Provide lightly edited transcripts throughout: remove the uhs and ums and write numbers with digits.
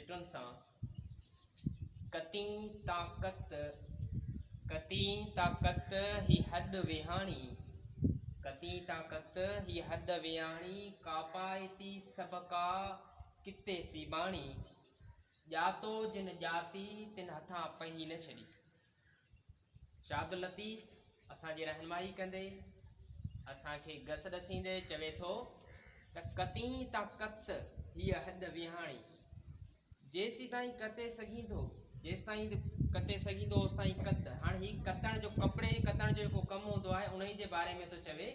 سٽن سان، ڪتين تان ڪت، ڪتين تان ڪت هي هڏ ويهاڻي، ڪتين تان ڪت هي هڏ ويهاڻي، ڪاپائتي سڀڪا ڪتي سيباڻي، ڄاتو جن ڄاتي تن هٿان پهي نه ڇڏي. شاهه عبداللطيف اسان جي رهنمائي ڪندي اسان کي گس ڏسيندي چوي ٿو ته ڪتين تان ڪت هيء هڏ ويهاڻي، جيسيتائين ڪتي سگهين ٿو، جيستائين ڪتي سگهين ٿو اوستائين ڪت. هاڻ هي ڪتڻ جو ڪپڙي جي ڪتڻ جو جيڪو ڪم هوندو آهي انهي جي باري ۾ ٿو چوي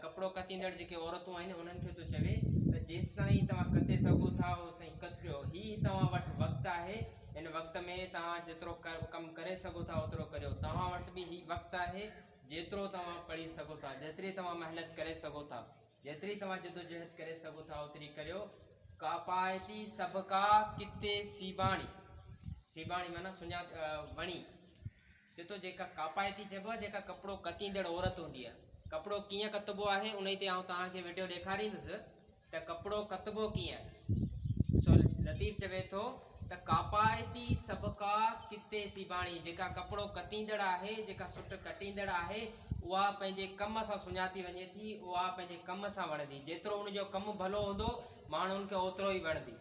ڪپڙو ڪتيندڙ جيڪي عورتون آهن انهن کي ٿو چوي ته جيستائين توهان ڪتي سگهو ٿا اوستائين ڪتريو. هي توهان وٽ وقت آهي، هن وقت ۾ توهان جيترو ڪم ڪري سگهو ٿا اوترو ڪريو. توهان وٽ به هي وقت آهي، جيترو توهان پڙهي سگهو ٿا، جيتري توهان محنت ڪري سگهو ٿا، جيتري توهان جدوجهد ڪري سگهو ٿا اوتري ڪريو. ڪاپائتي سڀڪا ڪتي سيباڻي، سيباڻي معنيٰ سڃا وڻي. چئي ٿو جيڪا ڪاپائتي چئبو آهي جيڪا ڪپڙو ڪتيندڙ عورت هوندي آهي. ڪپڙو ڪيئن ڪتبو آهي انهي تي آئون توهان کي وڊيو ڏيکاريندس ته ڪپڙو ڪتبو ڪيئن آهي. سو لطيف چوي ٿو ته ڪاپائتي سڀڪا ڪتي سيباڻي جيڪا ڪپڙو ڪتيندڙ آهي جيڪا سٽ ڪٽيندڙ آهي اها پنهنجي ڪم سان سڃاتي وڃي ٿي اها پنهنجي ڪم سان وڻندي جيترو ان جو ڪم ڀلو هوندو ماڻهن کي اوترو ئي وڻندي.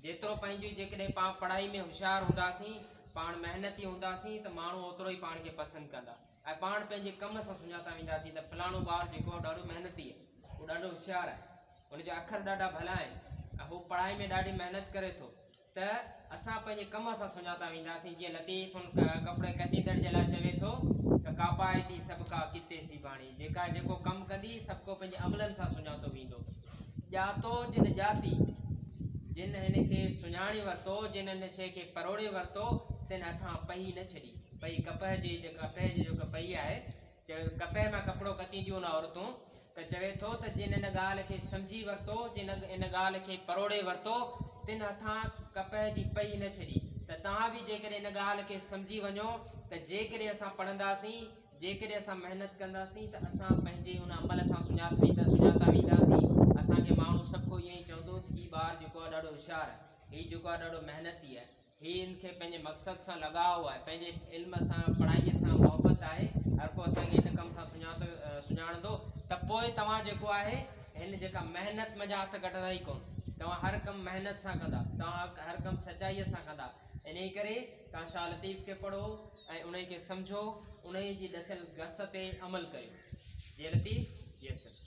جيترو پنهنجي جيڪڏهن پاڻ پڙهائي ۾ هوشيار هونداسين، پاڻ محنتي هونداسين ته ماڻهو اوترو ئي پاڻ کي پسند ڪندا ۽ پاڻ پنهنجي ڪم سان سڃاتا وينداسين ته فلاڻو ٻار جيڪو آهي ڏاڍو محنتي آهي، هو ڏاڍو هوشيار آهي، هن جا اکر ڏاڍا ڀلا آهن ۽ هو پڙهائي ۾ ڏاڍي محنت ڪري ٿو ته اسان پنهنجي ڪم سان سڃاتا وينداسين جيئن لطيف ان ڪپڙي ڪتيندڙ جي لاء چوي ٿو ته ڪاپائتي سڀڪا ڪتي سيباڻي جيڪا جيڪو ڪم ڪندي سڀڪو پنهنجي عملن سان سڃاتو ويندو. ڄاتو جن ڄاتي، جن هن کي سڃاڻي ورتو، جن هن شيء کي پروڙي ورتو، تن هٿان پهي نه ڇڏي. پهي ڪپهه جي جيڪا ڪپهه جي جيڪا پهي آهي، چوي ٿو ڪپهه مان ڪپڙو ڪتينديون آهن عورتون، ته چوي ٿو ته جن ان ڳالهه کي سمجهي ورتو، جن ان ڳالهه کي پروڙي ورتو، تن هٿان ڪپهه جي پهي نه ڇڏي. ته توهان به جيڪڏهن ان ڳالهه کي سمجهي وڃو ته جيڪڏهن اسان پڙهنداسين، جيڪڏهن اسان محنت ڪنداسين ته اسان پنهنجي ان عمل سان سڃاتا وينداسين. اسان کي ماڻهو سڀ ڪو ائين ئي چوندو ته هي ٻار جيڪو آهي ڏاڍو هوشيار آهي، هي جيڪو آهي ڏاڍو محنتي آهي، هي ان کي پنهنجي مقصد سان لڳاء آهي، پنهنجي علم سان پڙهائيء سان محبت آهي، هر ڪو اسان کي ان ڪم سان سڃاڻندو ته پوء توهان جيڪو آهي هن جيڪا محنت منجهان هٿ ڪڍندا ئي ڪونه. توهان هر ڪم محنت سان ڪندا، توهان هر ڪم سچائيء سان ڪندا. انهيء ڪري توهان شاهه لطيف کي پڙهو ۽ انهيء کي سمجهو، انهيء جي ڏسيل گس تي عمل ڪريو. جي لطيف، جي سر.